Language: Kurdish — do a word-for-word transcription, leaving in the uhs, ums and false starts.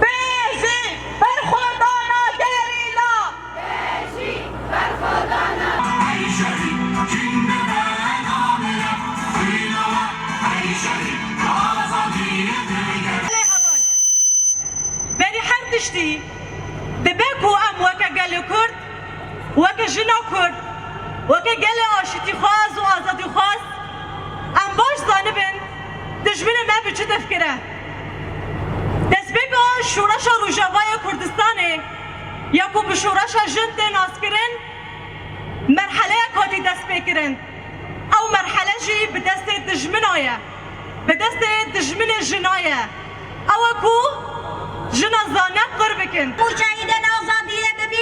Bêjî berxwedana gerîla! Berî her tiştî dibe ku em weke gelê Kurd, weke jina Kurd, weke gelê aştîxwaz û azadîxwaz, em baş zanibin dijminê me bi çi difkire. Destpêka Şoreşa Rojavayê Kurdistanê ya ku bi Şoreşa Jin tê naskirin, merheleyek hatî destpêkirin. Ew merhele jî bi destê dijmina ye. Bi destê dijminê jina ye. Ew e ku jina zane qir bikin. Mujahidên azadiyê bi